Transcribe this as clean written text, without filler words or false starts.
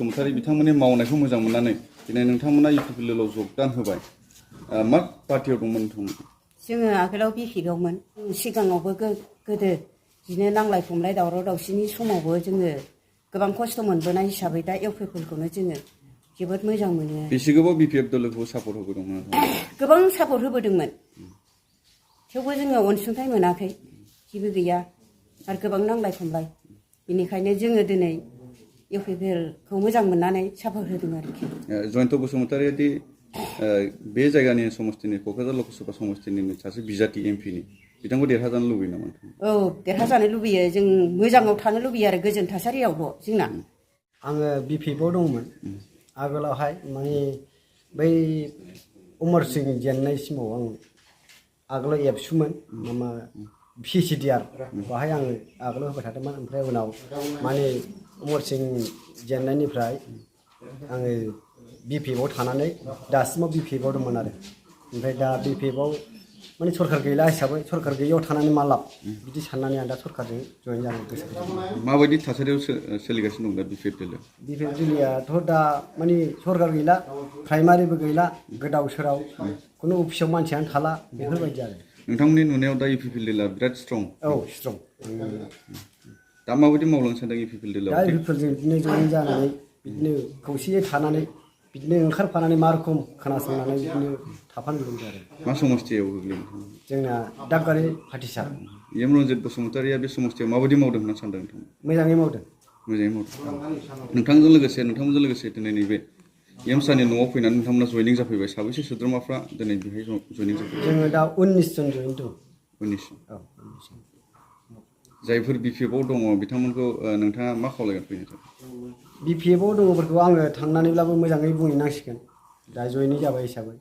बसुमतारी बिथांमोननि मावनायखौ मोजां मोननानै दिनै नोंथांमोना UPPL आव जगदान होबाय मा पार्टियाव दंमोन नोंथांमोन? जोङो आगोलाव बिपिएफआवमोन सिगाङावबो गोदो बिदिनो नांलाय खमलाय दावराव दावसिनि समावबो जोङो गोबां खस्थ' मोनबोनाय हिसाबै दा UPPLखौनो जोङो जोबोद मोजां मोनो। बेसे गोबाव BPF दलखौ सापर्ट होबोदोंमोन? गोबां सापर्ट होबोदोंमोन थेवबो जोङो अनसुंथाइ मोनाखै जेबो गैया आरो गोबां नांलाय खमलाय बेनिखायनो जोङो दिनै UPPLखौ मोजां मोननानै सापर्ट होदों आरोखि। जयन्त बसुमतारीया दि बे जायगानि समस्तिनि क'क्राझार लकसभा समस्तिनि सासे बिजाथि एमपिनि बिथांखौ देरहाजानो लुबैयो नामा? औ देरहाजानो लुबैयो जों मोजाङाव थानो लुबैयो आरो गोजोन थासारियावल' जोंना। आङो BPFआव दंमोन आगोलावहाय माने बै अमर सिं जेननायसिमाव आं आगोलाव एबसुमोन मामा PCDR बाहाय आङो आगोलाव होबाय थादोंमोन ओमफ्राय उनाव माने अमर सिं जेननायनिफ्राय आङो BPFआव थानानै दासिमाव BPFआव दंमोन आरो ओमफ्राय दा BPFआव माने सरकार गैला हिसाबै सरकार गैयियाव थानानै मा लाब बिदि साननानै आं दा सरकारजों जयेन जानो गोसो जादों। माबायदि थासारियाव सोलिगासिनो दं दा BPF दिल्लीयाव? BPF दिल्लीयाथ' दा माने सरकार गैला प्राइमारिबो गैला गोदाव सोराव खुनु अफिसाव मानसियानो थाला बेफोरबायदि आरो। नोंथांमोननि नुनायाव दा UPPL दिल्लीया बिराद स्ट्रं? औ स्ट्रं। दा माबायदि मावलांनो सानदों UPPL दिल्लीयाव? दा UPPLजों बिदिनो जयेन जानानै बिदिनो खौसेयै थानानै बिदिनो ओंखारफानानै मा रोखोम खोनासंनानै बिदिनो थाफानो लुबैदों आरो। मा समस्तियाव गोग्लैयो? जोंना दादगारि फाथिसार। रन्जित बसुमतारीया बे समस्तियाव माबायदि मावदों होनना सानदों नोंथां? मोजाङै मावदों। मोजाङै मावदों। नोंथांमोनजों लोगोसे दिनै नैबे एमसानि न'आव फैनानै नोंथांमोना जयनिं जाफैबाय। साबैसे सोद्रोमाफ्रा दिनै बेहाय जयनिं जाफैबाय? जोङो दा 19 जन जयेन दं। 19 जन। औ 19 जन। जायफोर BPFआव दङ बिथांमोनखौ नोंथाङा मा खावलायगोन फैनो थाखाय? BPFआव दङफोरखौ आङो थांनानैब्लाबो मोजाङै बुंहैनांसिगोन दा जयेनिं जाबाय हिसाबै।